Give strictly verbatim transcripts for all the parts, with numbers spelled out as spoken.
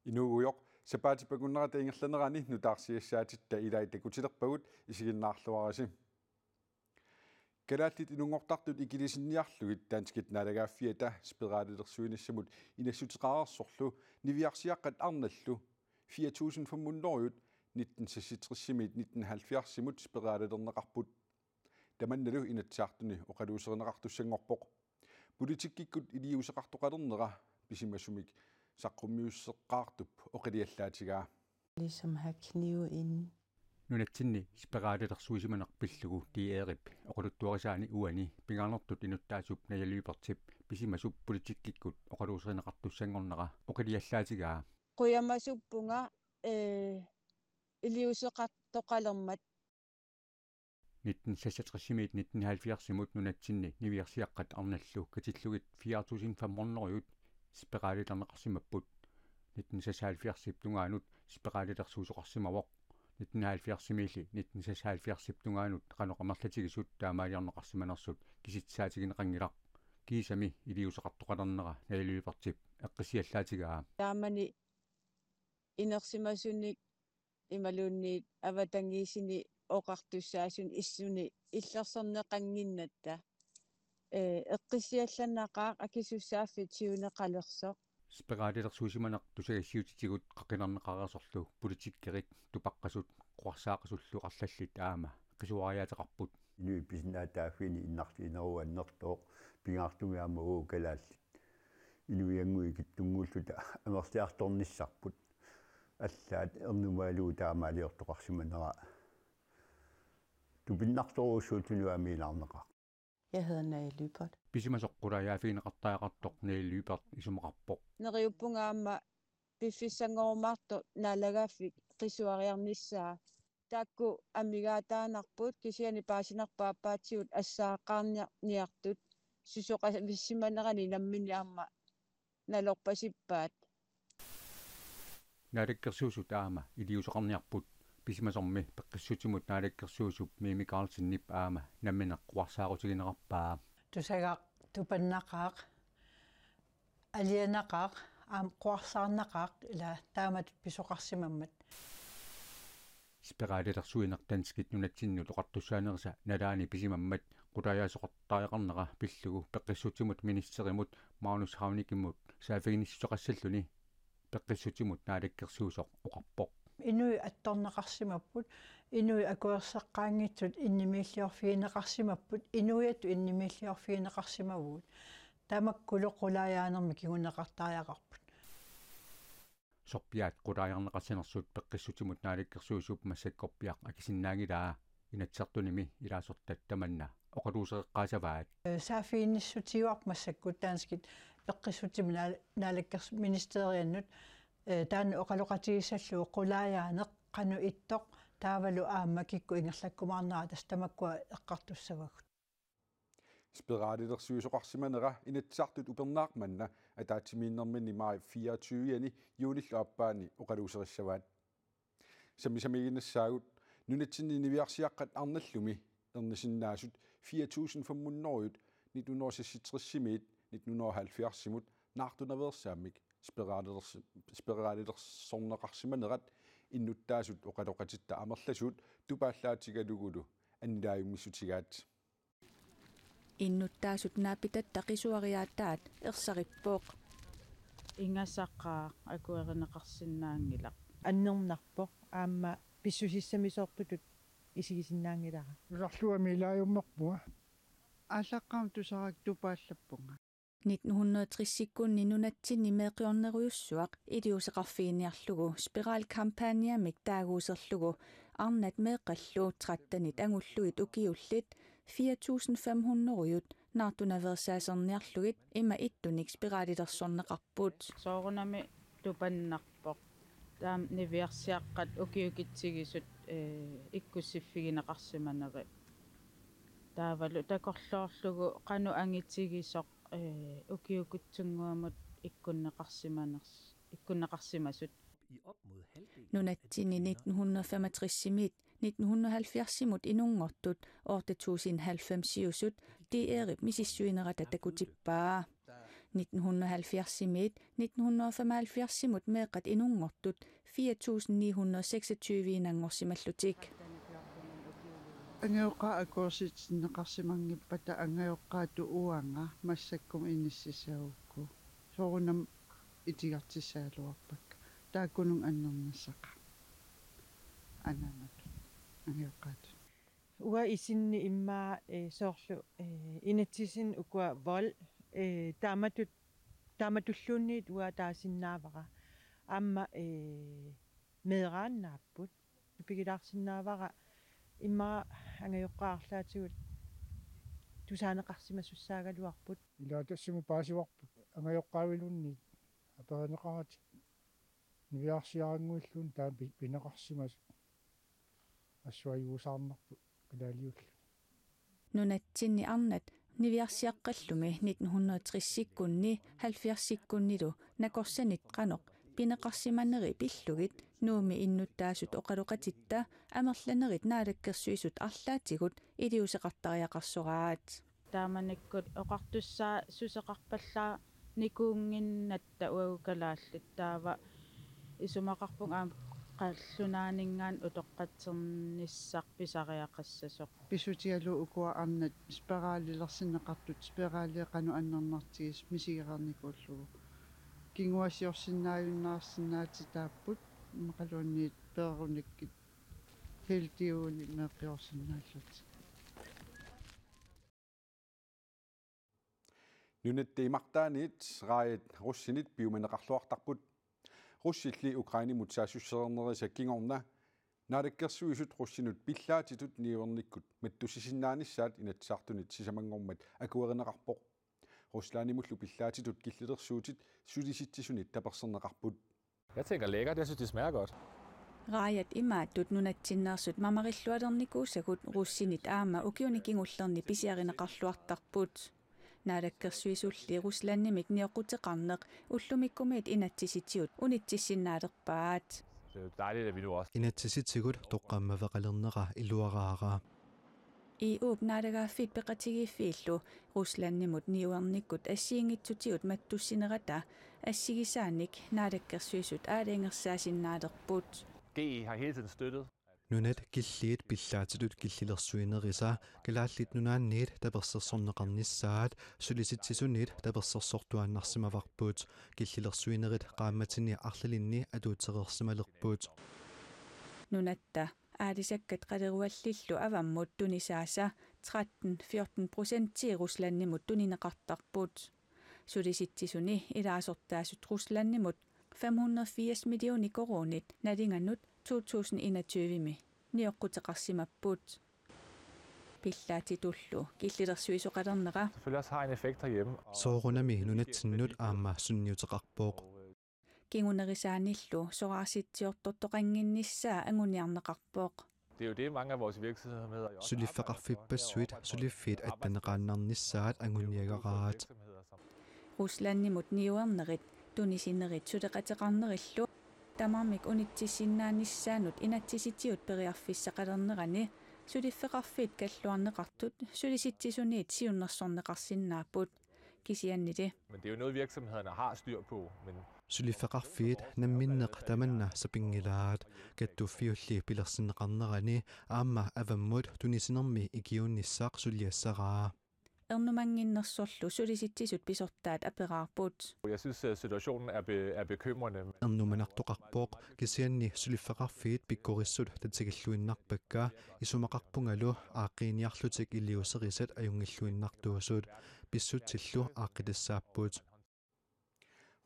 Inuugujoq, sapaatip akunnerata ingerlanerani nutaarsiassaatitta ilai takutilerpagut, isiginnaarluarisi. Kalaallit inunngortartut ikilisinniarlugit danskit naalagaaffiata spiralilersuinissamut inassuteqareersorlu niviarsiaqqat arnallu fire tusind fem hundrede nitten seksogtresimiit nitten halvfjerdsimut spiralilerneqarput. Tamannalu Inatsisartuni oqaluuserineqartussanngorpoq. Politikkikkut iliuuseqartoqalernera pisimasumik saqqummiusseqqaartup oqiliallaatigaa. Ligesom have knive inde. Nunatsinni spiralilersuisimaneq pillugu D R-ip oqaluttuarisaani uani pingaarnertut inuttaasup Naja Lyberthip pisimasup politikkikkut oqaluuserineqartussanngornera oqiliallaatigaa. Qujamasuppunga, eh, iliuuseqartoqalermat. Nitten seksogtresimiit nitten halvfjerdsimut nunatsinni niviarsiaqqat arnallu katillugit fire tusind fem hundrede spiralilerneqarsimapput. Nitten seksoghalvfjerdsip tungaanut spiralilersuisoqarsimavoq. Nitten halvfjerdsimiilli nitten seksoghalvfjerdsip tungaanut qanoq amerlatigisut taamaaliorneqarsimanersut kisitsisaatigineqanngilaq. Kiisami iliuuseqartoqalernera Naja Lyberthip eqqissiallaatigaa. Taamani inersimasunik imaluunniit avatangiisini oqartussaasunik issuni illersorneqannginnatta, eh, eqqissiallannaqaaq akisussaaffik siuneqalersoq. Spiralilersuisimaneq tusagassiutitigut qaqinarneqareersorlu politikerit tupaqqasut quarsaaqasullu arlallit aamma qisuariaateqarput. Inuit pisinnaatitaaffiini innarliinerup annertooq pingaartumik aamma uagut kalaallit inuiannguit ikittunnguulluta amerliartornissarput. Allaat ernumaalugu taamaaliortoqarsimanera tupinnartorujussuullugu aamma ilaarneqaaq. Jeg hedder Naja Lyberth. Pisimasoq qulaajaaffigineqartariaqartoq Naja Lyberth isumaqarpoq. Neriuppunga aamma piffissanngorumaartoq naalagaaffik qisuariarnissaa. Taakku amigaataannarput kisianni paasinarpoq aappaatigut assaaqqaarniartut susoqavissimanerani namminneq aamma nalorpasippaat. Naalakkersuisut aamma iliuuseqarniarput, pisimasormi peqqissutsimut naalakkersuisup Mimi Karlsenip aamma nammineq quarsaarutiginerarpaa. Tusagaq tupannaqaaq, alianaqaaq, aamma quarsaarnaqaaq ila taamatut pisoqarsimammat. Spiralilersuineq danskit nunatsinnut oqartussaanerisa nalaani pisimammat qulaajaasoqartariaqarnera pillugu peqqissutsimut ministerimut Magnus Heunickemut saaffiginnissuteqassalluni peqqissutsimut naalakkersuisoq oqarpoq. Inuit attorneqarsimapput, inuit akuersaqqaanngitsut innimiilliorfigineqarsimapput, inuiattut innimiilliorfigineqarsimavugut. Tamakkulu qulaajaanermik kinguneqartariaqarput. Sorpiaat qulaajarneqassanersut peqqissutsimut naalakkersuisup massakkorpiaq akisinnaanngilaa, Inatsisartunimi ilaasortat tamanna oqaluusereqqaassavaat. Saaffiginnissutigaarput massakkut danskit peqqissutsimut naal-, naalakkersu-, ministeriannut, eh, taanna oqaloqatigissallugu qulaajaaneq qanoq ittoq taavalu aamma kikkut ingerlakkumaarnerat tassa tamakkua eqqartussavagut. Spiralilersuisoqarsimanera Inatsisartut upernaaq manna ataatsimiinnerminni maj fireogtyve-ani juunillu aappaani oqaluuserissavaat. Sammisamiiginnassaagut, nunatsinni niviarsiaqqat arnallumi ernisinnaasut fire tusind fem hundrede nitten hundrede seksogtresimiit nitten hundrede halvfjerdsimut naartunaveersaammik spiralilers-, spiralilersorneqarsimanerat innuttaasut oqaloqatitta amerlasuut tupaallaatigalugulu annilaajumissutigaat. Innuttaasut naapitatta qisuariaataat ersarippoq. Ingasaqaaq akuerineqarsinnaanngilaq. Annernarpoq aamma pissusissamisoortutut isigisinnaanngilara. Tusarluarmi ilaajummerpunga. Aallaqqaammut tusaraakka tupaallappunga. Nitten hundrede tresikkunni nunatsinni meeqqiornerujussuaq iliuuseqarfiginiarlugu spiralkampagnemik taaguuserlugu arnat meeqqallu trettenit angullugit ukiullit fire tusind fem hundrede naartunaveersaaserniarlugit ima ittunik spiralilersorneqarput. Soorunami tupannarpoq. Taama niviarsiaqqat ukiukitsigisut, eh, ikkussiffigineqarsimaneri. Taavalu takorloorlugu qanoq angitigisoq, eh, ukiukitsunnguamut ikkunneqarsimaners-, ikkunneqarsimasut. Nunatsinni nitten hundrede femogtresimiit nitten hundrede halvfjerdsimut inunngortut otte tusind halvfemsiusut D R-ip misissuinerata takutippaa. Nitten hundrede og halvfjerdsimiit nitten hundrede og femoghalvfjerdsimut meeqqat inunngortut fire tusind ni hundrede seksogtyve-inanngorsimallutik. Angajoqqaat akuersitinneqarsimanngippata angajoqqaatut uanga massakkut inississagukku. Soorunami itigartissagaluarpakka. Taakkununnga annernissaqaaq. Anaanatut. Angajoqqaatut. Uanga isinni immaqa, eh, soorlu, eh, inatsisinik ukua vold, eh, taamatut, taamatulluunniit uanga taasinnaavara. Aamma, eh, meeraannaapput. Pigilaarsinnaavara immaqa angajoqqaat arlaatigut tusaaneqarsimasussaagaluarput. Ilaa tassimut paasivarput angajoqqaavilunniit aperineqaratik niviarsiarannguilluunniit taama pi-, pineqarsimasut assuajuusaarnarput kalaaliulluni. Nunatsinni arnat niviarsiaqqallumi nitten hundrede tressikkunni halvfjerdsikkunnilu nakorsanit qanoq pineqarsimaneri pillugit Nuummi innuttaasut oqaloqatitta amerlanerit Naalakkersuisut arlaatigut iliuuseqartariaqarsoraat. Taamanikkut oqartussaassuseqarpallaarnikuunnginnatta uagut kalaallit, taava isumaqarpunga aamma qallunaaninngaanniit utoqqatsernissaq pisariaqassasoq. Pissutigalugu ukua arnat spiralilersinneqartut, spiralia qanoq annernartigisoq misigereernikuullugu. Kinguaassiorsinnaajunnaarsinnaatitaapput, immaqaluunniit peerunikkut heldiunik meeqqiorsinnaallutik. Nunatta imartaaniit raajat russinit piumaneqarluartarput. Russilli Ukrainemut saassussereernerisa kingorna Naalakkersuisut russinut pillaatitut niuernikkut mattussisinnaanissaat Inatsisartunit sisamanngormat akuerineqarpoq. Ruslandimullu pillaatitut killilersuutit Sulisitsisunit taperserneqarput. Jeg tænker lækkert. Jeg synes, det smager godt. Raajat imaattut nunatsinneersut mamarillualernikuusagut russinit aamma ukiuni kingullerni pisiarineqarluartarput. Naalakkersuisulli Ruslandimit nioqquteqarneq ullumikkumiit inatsisitigut unitsissinnaalerpaat. Det er jo dejligt, at vi nu også Inatsisitigut toqqammaveqalernera iluaraara. E U-p naalagaaffiit peqatigiiffiillu Ruslandimut niuernikkut assigiinngitsutigut mattussinerata assigisaanik Naalakkersuisut aalajangersaasinnaalerput. G E har hele tiden støttet. Nunat killiit pillaatitut killilersuinerisa Kalaallit Nunaanniit tapersersorneqarnissaat Sulisitsisuniit tapersersortuaannarsimavarput. Killilersuinerit qaammatini arlalinni atuutereersimalerput. Nunatta aalisakkat qaleruallillu avammut tunisaasa tretten fjorten procentii Ruslandimut tunineqartarput. Sulisitsisuni ilaasortaasut Ruslandimut fem hundrede firs millioner koruunit nalinganut to tusind enogtyve-mi nioqquteqarsimapput. Pillaatitullu killilersuisoqalernera Selvfølgelig også har en effekt herhjemme. Soorunami nunatsinnut aamma sunniuteqarpoq. Kingunerisaanillu soraarsittiortortoqannginnissaa anguniarneqarpoq. Det er jo det, mange af vores virksomheder jo også Suliffeqarfippassuit suliffiit attaneqaannarnissaat anguniagaraat. Ruslandimut niuernerit tunisinerit suleqateqarnerillu tamarmik unitsissinnaanissaannut inatsisitigut periarfissaqalernerani suliffeqarfiit kalluarneqartut Sulisitsisuniit siunnersorneqarsinnaapput. Kisiannili. Men det er jo noget, virksomhederne har styr på, men Suliffeqarfiit namminneq tamanna sapinngilaat. Kattuffiulli pilersinneqarnerani aamma avammut tunisinermi ikiuinnissaq suliassaraa. Ernumannginnersorlu Sulisitsisut pisortaat aperaarput. Jeg synes, at situationen er be-, er bekymrende. Ernumanartoqarpoq, kisianni suliffeqarfiit pikkorissut tatigilluinnarpakka, isumaqarpungalu aaqqiiniarlutik iliuuserisat ajunngilluinnartuusut, pissutsillu aaqqitassaapput.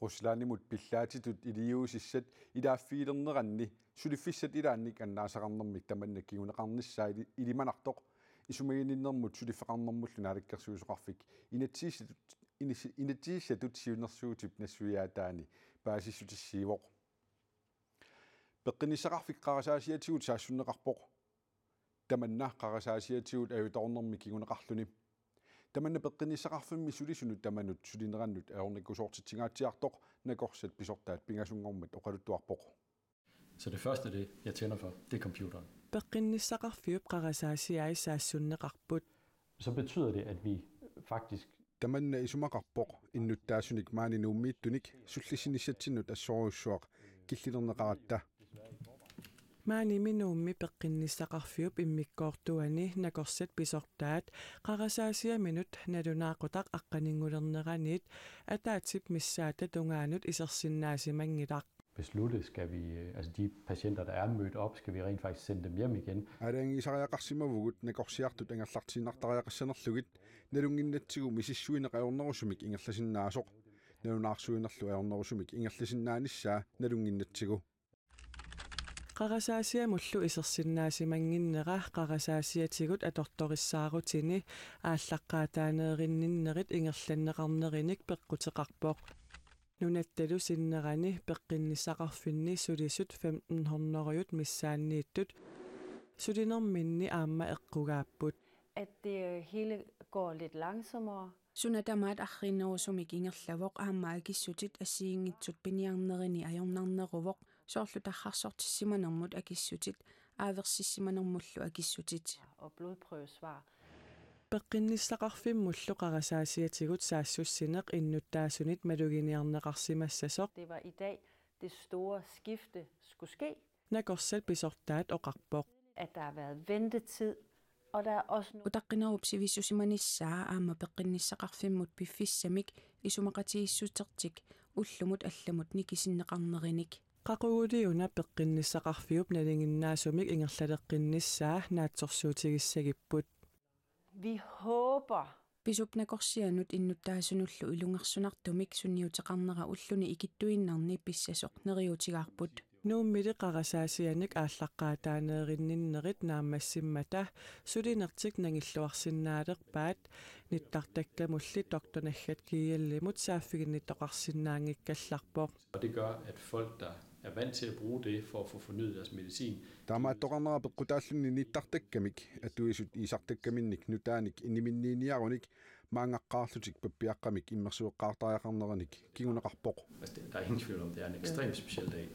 Ruslandimut pillaatitut iliuusissat ilaaffigilerneranni suliffissat ilaannik annaasaqarnermik tamanna kinguneqarnissaa ili-, ilimanartoq isumaginninnermut suliffeqarnermullu naalakkersuisoqarfik inatsisissatut, inis-, inatsisissatut siunnersuutip nassuiaataani paasissutissiivoq. Peqqinnissaqarfik qarasaasiatigut saassunneqarpoq. Tamanna qarasaasiatigut ajutoornermi kinguneqarluni. Tamanna peqqinnissaqarfimmi sulisunut tamanut sulinerannut ajornikusoortitsingaatsiartoq nakorsat pisortaat pingasunngormat oqaluttuarpoq. Så det første, det jeg tænder for, det er computeren. Peqqinnissaqarfiup qarasaasiai saassunneqarput. Så betyder det, at vi faktisk Tamanna isumaqarpoq innuttaasunik maani Nuummiittunik sullissinissatsinnut assorujussuaq killilerneqaratta. Maanimi Nuummi peqqinnissaqarfiup immikkoortuani nakorsat pisortaat qarasaasiaminut nalunaaqutaq aqqaninngulerneraniit ataatsip missaata tungaanut isersinnaasimanngilaat. Beslutte, skal vi, øh, altså de patienter, der er mødt op, skal vi rent faktisk sende dem hjem igen? Aalajangiisariaqarsimavugut nakorsiartut angerlartiinnartariaqassanerlugit, nalunnginnatsigu misissuineq ajornerusumik ingerlasinnaasoq. Nalunaarsuinerlu ajornerusumik ingerlasinnaanissaa nalunnginnatsigu. Qarasaasiamullu isersinnaasimannginnera qarasaasiatigut atortorissaarutini aallaqqaataaneerinninnerit ingerlanneqarnerinik peqquteqarpoq. Nunattalu sinnerani peqqinnissaqarfinni sulisut femten hundrede missaanniittut sulinerminni aamma eqqugaapput. At det hele går lidt langsommere. Suna tamaat arriinnerusumik ingerlavoq aamma akissutit assigiinngitsut piniarnerini ajornarneruvoq, soorlu tarrarsortissimanermut akissutit aaversissimanermullu akissutit. Og blodprøvesvar. Peqqinnissaqarfimmullu qarasaasiatigut saassussineq innuttaasunit maluginiarneqarsimassasoq. Det var i dag, det store skifte skulle ske. Nakorsat pisortaat oqarpoq. At der har været ventetid, og der er også nogle Utaqqinerup sivissusimanissaa aamma peqqinnissaqarfimmut piffissamik isumaqatigiissutertik ullumut allamut nikisinneqarnerinik. Qaquguliuna peqqinnissaqarfiup nalinginnaasumik ingerlaleqqinnissaa naatsorsuutigissagipput. Vi håber, Pisup nakorsianut innuttaasunullu ilungersunartumik sunniuteqarnera ulluni ikittuinnarni pissasoq neriuutigaarput. Nuummili qarasaasianik aallaqqaataaneerinninnerit naammassimmata sulinertik nangilluarsinnaalerpaat, nittartakkamulli doktor Naggat Kiellimut saaffiginnittoqarsinnaanngikkallarpoq. Og det gør, at folk, der er vant til at bruge det for at få fornyet deres medicin, Taamaattoqarnera peqqutaalluni nittartakkamik atuisut iisartakkaminnik nutaanik inniminniiniarunik maanngaqqaarlutik pappiaqqamik immersueqqaartariaqarneranik kinguneqarpoq. Altså, det, der er ingen tvivl om, det er en ekstremt speciel dag.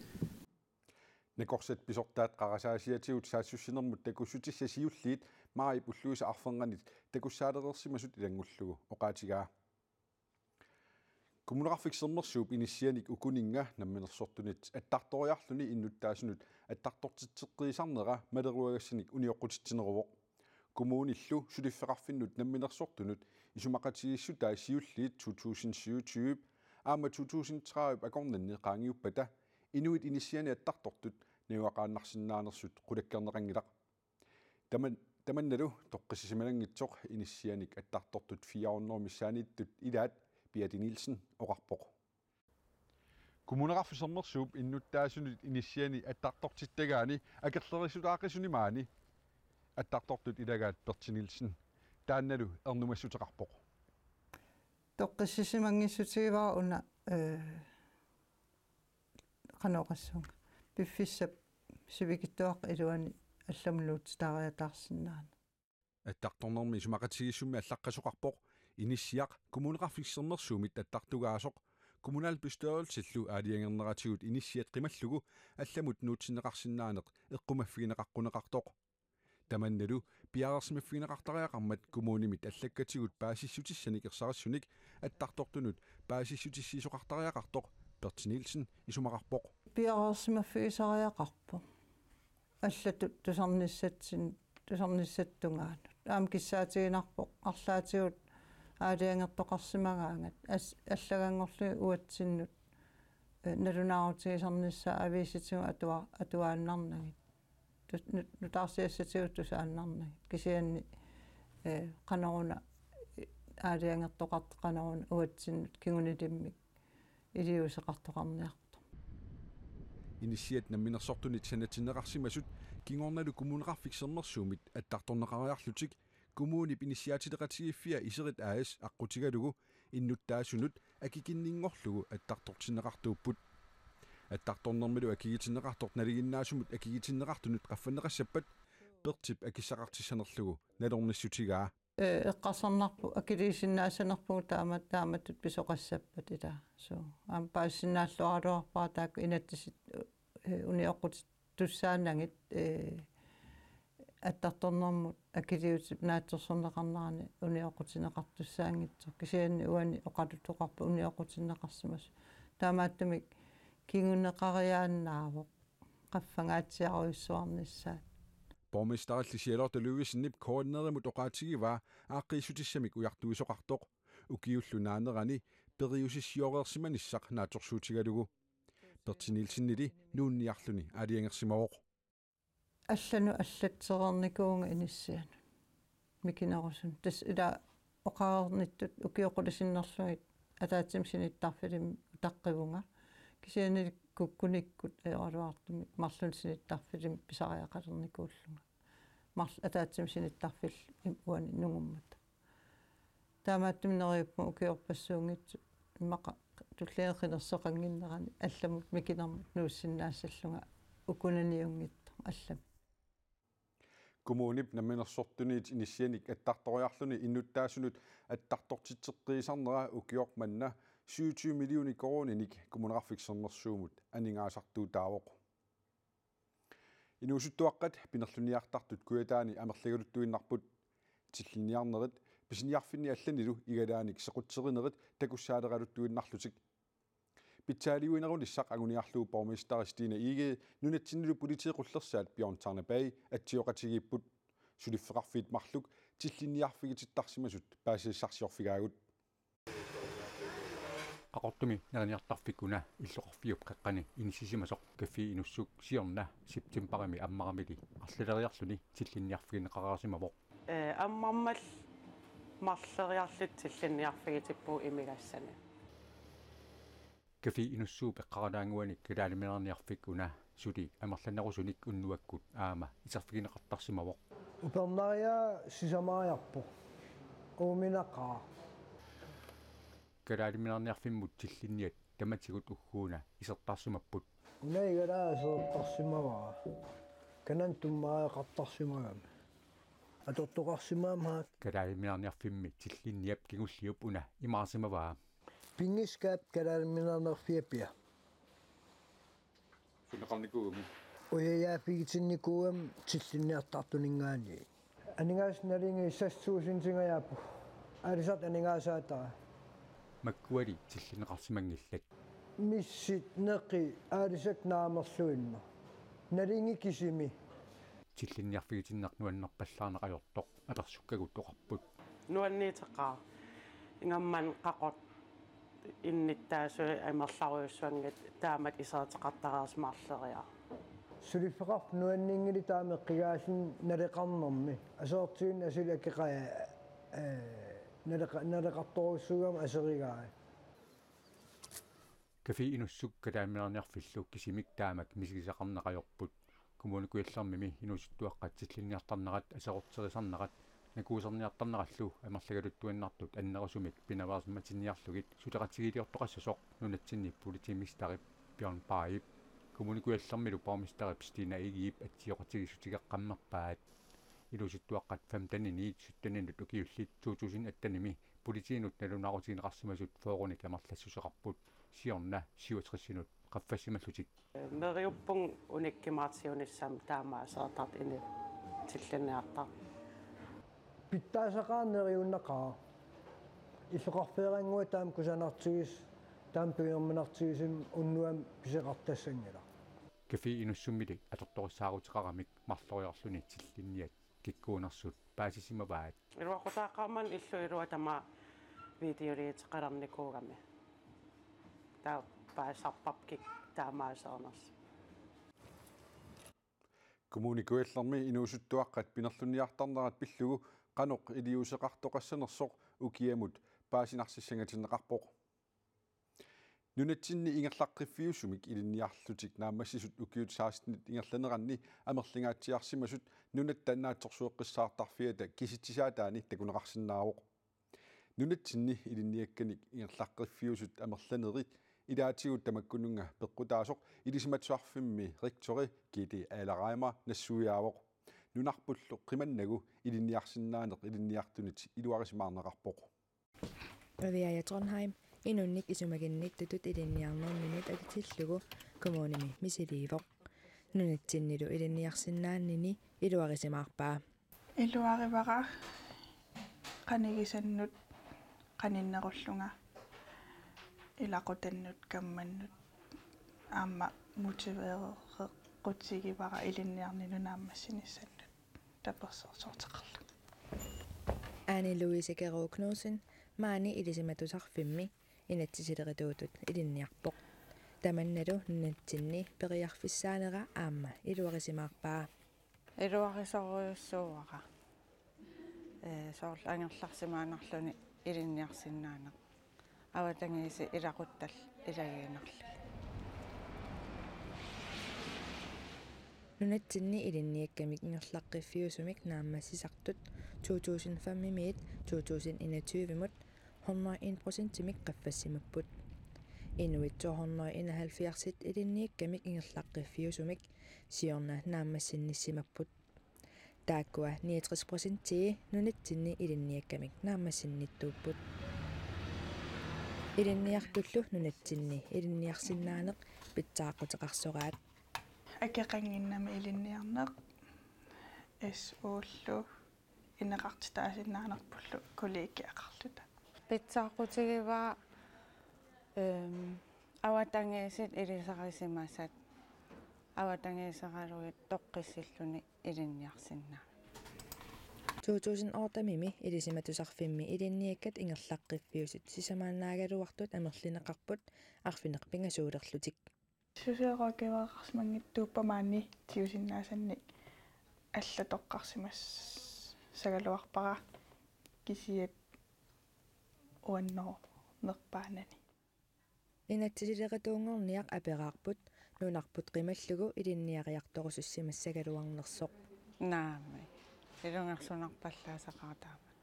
Nakorsat pisortaat qarasaasiatigut saassussinermut takussutissat siulliit maajip ulluisa arfernganit takussaalereersimasut ilanngullugu oqaatigaa. Kommuneqarfik Sermersuup inissianik ukuninnga namminersortunit attartoriarluni innuttaasunut attartortitseqqiisarnera maleruagassanik unioqqutitsineruvoq. Kommunillu suliffeqarfinnut namminersortunut isumaqatigiissutai siulliit to tusind syvogtyve aamma to tusind tredive akornanni qaangiuppata inuit inissianik attartortut najugaqaannarsinnaanersut qulakkeerneqanngilaq. Taman-, tamannalu toqqissisimananngitsoq inissianik attartortut fire hundrede missaanniittut ilaat Piati Nielsen oqarpoq. Kommuneqarfik Sermersuup innuttaasunut inissianik attartortittagaani akerlerissutaaqisuni maani attartortut ilagaat Berti Nielsen taannalu ernumassuteqarpoq. Toqqissisimanngissutigaara una, eh, qanoq oqassaanga. Piffissap sivikitsuaqqap iluani allamut nuutsitariataarsinnaaneq. Attartornermi isumaqatigiissummi allaqqasoqarpoq inissiaq Kommuneqarfik Sermersuumit attartugaasoq, kommunalbestyrelsillu aalajangerneratigut inissiat qimallugu allamut nuutsinneqarsinnaaneq eqqumaffigineqaqquneqartoq. Tamannalu piareersimaffigineqartariaqarmat kommunimit allakkatigut paasissutissanik ersarissunik attartortunut paasissutissiisoqartariaqartoq Berti Nielsen isumaqarpoq. Piareersimaffigisariaqarpoq. Allatut tusarnissatsin-, tusarnissatut tungaanut. Aamma kissaatiginarpoq arlaatigut aalajangertoqarsimagaangat as-, allaganngorlugit uatsinnut, eh, nalunaarutigisarnissaa aviisitigut atua-, atuaannarnagit. Tus-, nu-, nutaarsiassatigut tusaannarnagit. Kisianni, eh, qanoruna, eh, aalajangertoqartoq qanoruna uatsinnut kingunilimmik iliuuseqartoqarniartoq. Inissiat namminersortunit sanatinneqarsimasut kingornalu Kommuneqarfik Sermersuumit attartorneqariarlutik Kommunip Inissiaatileqatigiiffia Iserit A/S aqqutigalugu innuttaasunut akikinninngorlugu attartortinneqartuupput. Attartornermilu akigitinneqartoq nalinginnaasumut akigitinneqartunut qaffanneqassappat Bertip akissaqartissanerlugu nalornissutigaa. Eh, eqqarsarnarpoq akiliisinnaassanerpugut taama-, taamatut pisoqassappat ilaa. Suu. Aamma paasisinnaalluaraluarpara taakku inatsisit, eh, unioqqutittussaanagit, eh, attartornermut akiliutip naatsorsorneqarnerani unioqqutinneqartussaanngitsoq, kisianni uani oqaluttoqarpoq unioqqutinneqarsimasoq. Taamaattumik kinguneqariaannaavoq qaffangaatsiarujussuarnissaat. Borgmesterilli Charlotte Ludvigsenip K N R-imut oqaatigivaa aaqqiissutissamik ujartuisoqartoq, ukiullu naanerani periusissiooreersimanissaq naatsorsuutigalugu. Berti Nielsenili nuunniarluni aalajangersimavoq. Allanut allatsereernikuuvunga inissianut mikinerusunut. Tassa ila oqareernittut ukioq qulit sinnerlugit ataatsimik sinittarfilimmik utaqqivunga. Kisianni kukkunikkut ajoraluartumik marlunnik sinittarfilimmik pisariaqalernikuullunga. Marl-, ataatsimik sinittarfillit im-, uani nungummata. Taamaattumik neriuppunga ukiorpassuunngitsut immaqa tulliani qinerseqannginnerani allamut mikinermut nuussinnaassallunga ukunaniunngitsoq allamik. Kommunip namminersortuniit inissianik attartoriarluni innuttaasunut attartortitseqqiisarnera ukioq manna syvogtyve millioner koruuninik Kommuneqarfik Sermersuumut aningaasartuutaavoq. Inuusuttuaqqat pinerluniartartut Kujataani amerligaluttuinnarput. Tillinniarnerit pisiniarfinni allanilu igalaanik sequtserinerit takussaaleraluttuinnarlutik. Pitsaaliuinerunissaq anguniarlugu borgmesteri Stine Egede nunatsinnilu politiit qullersaat Bjørn Tarnebay atsioqatigiipput. Suliffeqarfiit marluk tillinniarfigitittarsimasut paasisassarsiorfigaagut. Qaqortumi neriniartarfik una illoqarfiup qeqqani inissisimasoq Café Inussuk siorna septembarimi ammaramili arlaleriarluni tillinniarfigineqareersimavoq. Ee, ammarmat marloriarluta tillinniarfigitippugut imigassani. Café Inussuup eqqaralaannguanik kalaaliminerniarfik una suli amerlanerusunik unnuakkut aamma iserfigineqartarsimavoq. Upernariaa sisamariarpoq. Uuminaqaaq. Kalaaliminerniarfimmut tillinniat tamatigut ugguuna isertarsimapput. Una igalaa isertarsimavara. Kanani tummariaqartarsimagami. Atortoqarsimammat. Kalaaliminerniarfimmi tillinniap kingulliup una imaarsimavaa. Pinngitsaap kalaaliminerniarfia pia. Sunneqarnikuugami. Ujajaaffigitsinnikuugami tillinniartartuninngaanniit. Aningaasat nalingi seks tusindingajaapput. Aalisartut aningaasaataat. Makkuali tillinneqarsimanngillat. Missit, neqi, aalisakkat naamerluinnaq. Nalingi kisimi. Tillinniarfigitinneq nuannerpallaarneq ajortoq apersukkagut oqarput. Nuanniitaqaaq. Ingammik Qaqortup innuttaasut amerlarujussuanngitsut taamatut isertitaqartareersimaarleriarlugit. Suliffeqarfik nuanninngilaq taama eqqigaalluni naleqarnermi. Aserortigut asuli akeqaja, ee, naleqa-, naleqartorujussuugami aserigai. Café Inussuk kalaaliminerniarfillu kisimik taamak misigisaqarneq ajorput. Kommune Kujallermimi inuusuttuaqqat tillinniartarnerat aserorterisarnerat nakuuserniartarnerallu amerligaluttuinnartut annerusumik pinaveersimatinniarlugit suleqatigiiliortoqassasoq nunatsinni politimesterip Bjørn Baajip Kommune Kujallermilu borgmesterip Stine Egedep atsioqatigiissutigeqqammerpaat. Inuusuttuaqqat femteniniit sytteninut ukiullit to tusind attenimi politiinut nalunaarutigineqarsimasut fyrrenik amerlassuseqarput, siorna syvogtresinut qaffassimallutik. Neriuppunga unikkimaartiunissamut taamaaseertartut inuit tillinniartartut. Pitsaasaqaaq, neriunnaqaaq. Illoqarfeerannguaq taama kusanartigisoq, taama piginerminartigisumik unnuami pisoqartassanngilaq. Café Inussummili atortorissaaruteqaramik marloriarluni tillinniat kikkuunersut paasisimavaat. Iluaqutaaqaaq maani illup ilua tamaat videoliuteqalernikuugami. Taava paasisarparput kikku taamaaseernersut. Kommune Kujallermi inuusuttuaqqat pinerluniartarnerat pillugu qanoq iliuuseqartoqassanersoq ukiamut paasinarsissangatinneqarpoq. Nunatsinni ingerlaqqiffiusumik ilinniarlutik naammassisut ukiut sekstenit ingerlaneranni amerlingaatsiarsimasut Nunatta Naatsorsueqqissaartarfiata kisitsisaataani takuneqarsinnaavoq. Nunatsinni ilinniakkanik ingerlaqqiffiusut amerlanerit ilaatigut tamakkununnga peqqutaasoq Ilisimatusarfimmi rektori Gitte Adler Reimer nassuiaavoq. Nunarpullu qimannagu ilinniarsinnaaneq ilinniartunit iluarisimaarneqarpoq. Riviaja Trondheim inunnik isumaginnittutut ilinniarnerminut akitillugu kommunimi misiliivoq. Nunatsinnilu ilinniarsinnaanini iluarisimaarpaa. Iluarivara qanigisannut qaninnerullunga ilaqutannut kammannut aamma motiveereqqutigivara ilinniarninni naammassinissannut tapersersorteqarlunga. Ane Louise Kero Knudsen maani Ilisimatusarfimmi inatsisilerituutut ilinniarpoq. Tamannalu nunatsinni periarfissaanera aamma iluarisimaarpaa. Iluarisorujussuuara. Ee, soorlu angerlarsimaannarluni ilinniarsinnaaneq. Avatangiisit ilaquttallu ilagiinnarlugit. Nunatsinni ilinniakkamik ingerlaqqiffiusumik naammassisartut to tusind fem-imiit to tusind enogtyve-mut hundrede og en procentimik qaffassimapput. Inuit to hundrede og enoghalvfjerds ilinniakkamik ingerlaqqiffiusumik siorna naammassinnissimapput. Taakkua niogtres procentii nunatsinni ilinniakkamik naammassinnittuupput. Ilinniartullu nunatsinni ilinniarsinnaaneq pitsaaquteqarsoraat. Akeqannginnami ilinniarneq S U-llu ineqartitaasinnaanerpullu kollegiaqarluta. Pitsaaqutigivaa, ehm, avatangiisit ilisarisimasat, avatangiiseralugit toqqissilluni ilinniarsinnaaneq. To tusind otte-mi Ilisimatusarfimmi ilinniakkat ingerlaqqiffiusut sisamaannaagaluartut amerlineqarput arfineq-pingasuulerlutik. Socialrådgivereqarsimanngitsuuppat maani tigusinnaasannik allat toqqarsimassagaluarpara kisiat uannoornerpaanani. Inatsisilerituunngorniaq aperaarput nunarput qimallugu ilinniariartorusussimassagaluarnersoq. Naamik. Ilungersunarpallaasaqaaq taamatut.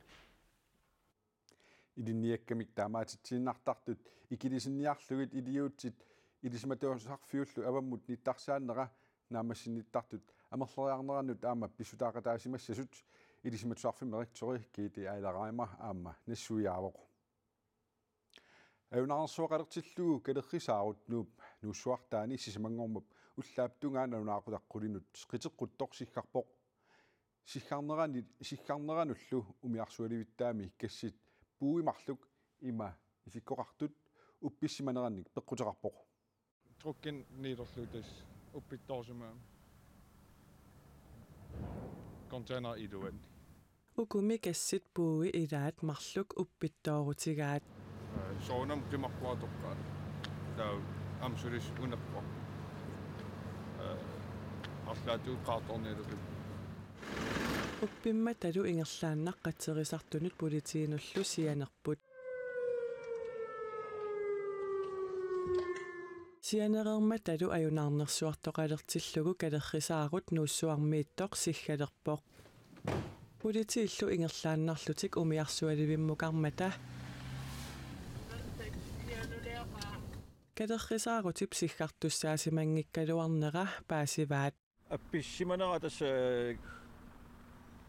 Ilinniakkamik taamaatitsiinnartartut ikilisinniarlugit iliuutsit Ilisimatusarfiullu avammut nittarsaannera naammassinnittartut amerleriarnerannut aamma pissutaaqataasimassasut Ilisimatusarfimmi rektori Gitte Eiler Reimer aamma nassuiaavoq. Ajunaarnersuaqalertillugu kalerrisaarut Nuup Nuussuartaani sisamanngormat ullaap tungaanut nalunaaqutaq qulinut qiteqquttoq siggarpoq. Siggarnerani-, siggarneranullu umiarsualivittaami gassit puui marluk ima isikkoqartut uppissimanerannik peqquteqarpoq. Truckinik niilerlugu tassa uppittoorsimagami. Container iluanni. Ukumi gassit puui ilaat marluk uppittoorutigaat. Soorunami qimarpuartoqqaat. Taava aamma sulisut uneqqoq. Arlaatigut qaartoornialerput. Uppimmatalu ingerlaannaq qatserisartunut politiinullu sianerput. Sianereermatalu ajunaarnersuartoqalertillugu kalerrisaarut Nuussuarmiittoq siggalerpoq. Politiillu ingerlaannarlutik umiarsualivimmukarmata kalerrisaarutip siggartussaasimanngikkaluarnera paasivaat. Uppissimanera tassa, eh,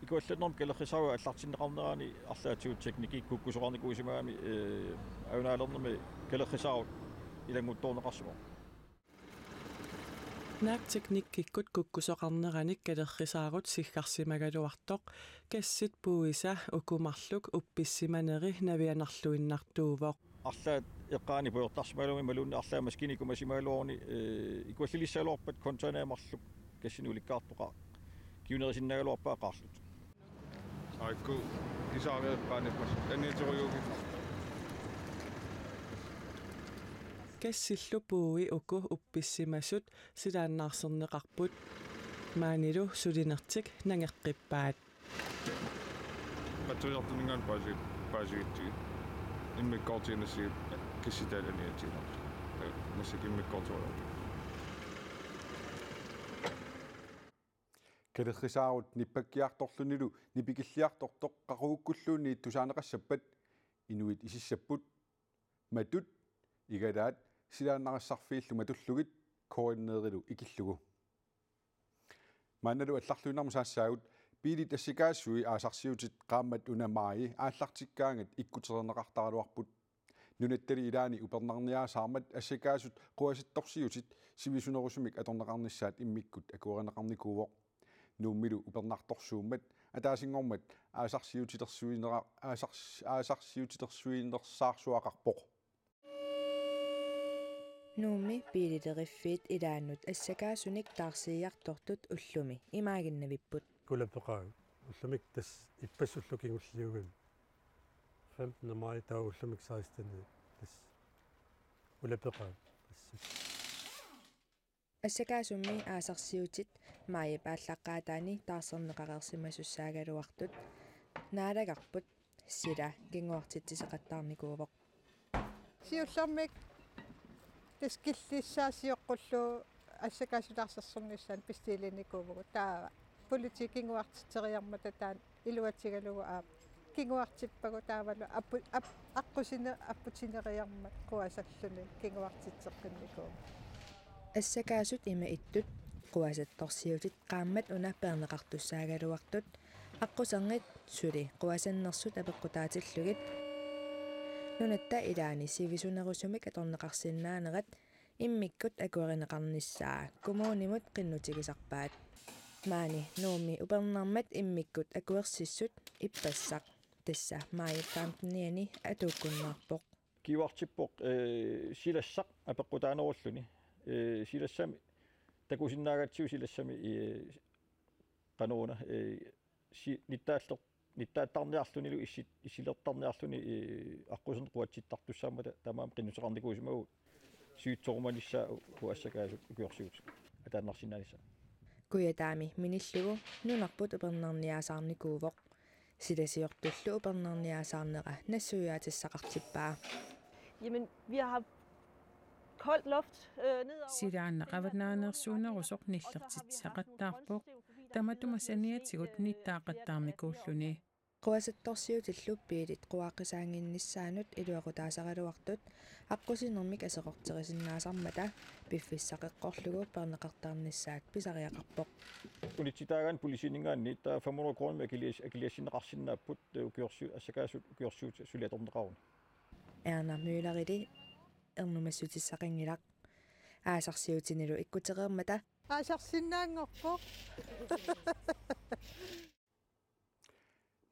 ikuallannermi kalerrisaarup aallartinneqarnerani arlaatigut teknikki kukkusoqarnikuusimagami, eh, ajunaalernermi kalerrisaarut ilannguttoorneqarsimavoq. Naak teknikkikkut kukkusoqarneranik kalerrisaarut siggarsimagaluartoq gassit puuisa uku marluk uppissimaneri navianarluinnartuuvoq. Arlaat eqqaani pujortarsimagaluaruni imaluunniit arlaat maskiinit ikumasimagaluaruni, eh, ikuallilissagaluarpat containerit marluk gassinik ulikkaartoqaaq. Kiunerisinnaagaluarpaat qaarlutik. Aajuku kisaariaqqaanippas anniuterujuuginnarpoq. Gassillu puui uku uppissimasut silaannaarserneqarput. Maanilu sulinertik nangeqqippaat. Qatsuiartuninngaanniit paasi-, paasigitsigit. Immikkoortiinnassigit gassitaat aniatiinnartut. Massakkut immikkoortorujuuvoq. Kalerrisaarut nippakkiartorlunilu nipikilliartortoq qaqugukkulluunniit tusaaneqassappat inuit isissapput. Matut, igalaat, silaannarissarfiillu matullugit K N R-ilu ikillugu. Maannalu allarluinnarmut saassaagut, biilit assikaasui aasarsiutit qaammat una maaji aallartikkaangat ikkutereerneqartaraluarput. Nunattali ilaani upernarniaasaarmat assakaasut quasattorsiutit sivisunerusumik atorneqarnissaat immikkut akuerineqarnikuuvoq. Nuummilu upernartorsuummat ataasinngormat aasarsiutilersuinera-, aasars-, aasarsiutilersuinersaarsuaqarpoq. Nuummi biilileriffiit ilaannut assakaasunik taarsiiartortut ullumi imaaginnavipput. Ulapeqaagut. Ullumikkut tassa ippassaq ulloq kingulliugami. Femtende maj taava ullumikkut sekstende tassa ulapeqaagut. Tassa. Assakaasummi aasarsiutit maajip aallaqqaataani taarserneqareersimasussaagaluartut naalagarput sila kinguartitsisoqattaarnikuuvoq. Siullermik tassa killissaa sioqqullugu assakaasut taarsersornissaannut bestiilinikuuvugut, taava politiit kinguartitseriarmata taanna iluatigalugu aap kinguartippagut taavalu appu-, ap-, aqqusineq apputineriarmat quasalluni kinguartitseqqinnikuuvoq. Assakaasut ima ittut quasattorsiutit qaammat una peerneqartussaagaluartut aqqusernit suli quasannersut apeqqutaatillugit nunatta ilaani sivisunerusumik atorneqarsinnaanerat immikkut akuerineqarnissaa kommunimut qinnutigisarpaat. Maani Nuummi upernarmat immikkut akuersissut ippassaq tassa maajip femtenianni atuukkunnaarpoq. Kinguartippoq, eh, silassaq apeqqutaanerulluni. Eh, silassami takusinnaagatsigu silassami, eh, qanoruna, eh, si-, nittaalleq-, nittaattarniarlunilu issi-, issilertarniarluni, eh, aqquserneq quatsittartussaammata taamaammat qinnuteqarnikuusimavugut sivitsorumanissaa u-, uassakaasut ukiorsiutit ataannarsinnaanissaa. Kujataami minillugu nunarput upernarniaasaarnikuuvoq. Silasiortullu upernarniaasaarnera nassuiaatissaqartippaa. Jamen, vi har haft kold luft, øh, ned over. Silaannaq avannaanersuunerusoq nillertitsisaqattaarpoq. Tamatuma saniatigut nittaaqattaarnikuulluni. Quasattorsiutillu biilit quaaqqisaannginnissaannut iluaqutaasaraluartut aqqusinermik aserorterisinnaasarmata piffissaq eqqorlugu peerneqartarnissaat pisariaqarpoq. Unitsitaagaanni politiininngaanniit taava fem hundrede kronimik akilias-, akiliassinneqarsinnaapput, eh, ukiorsiu-, assakaasut ukiorsiutit suli atorneqaruni. Erna Møllerili ernumassutissaqanngilaq. Aasarsiutinilu ikkutereermata. Aasarsinnaanngorpoq.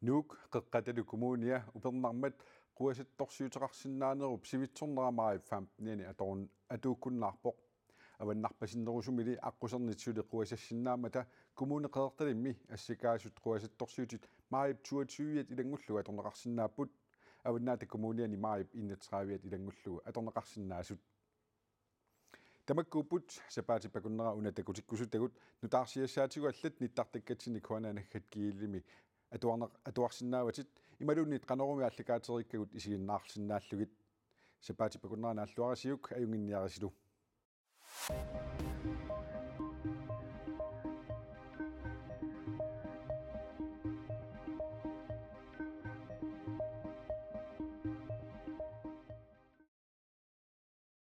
Nuuk Qeqqatalu Kommunia upernarmat quasattorsiuteqarsinnaanerup sivitsornera maajip femtenianni atorun-, atuukkunnaarpoq. Avannarpasinnerusumili aqqusernit suli quasassinnaammata Kommune Qeqertalimmi assakaasut quasattorsiutit maajip toogtyviat ilanngullugu atorneqarsinnaapput. Avannaata Kommuniani maajip enogtrediviat ilanngullugu atorneqarsinnaasut. Tamakkuupput sapaatip akunnera una takutikkusutagut, nutaarsiassaatigut allat nittartakkatsinni K N R naggat G L-imi atuarneq-, atuarsinnaavatit, imaluunniit Qanorumi aallakaatereerikkagut isiginnaarsinnaallugit. Sapaatip akunnera naalluarisiuk, ajunnginniarisilu.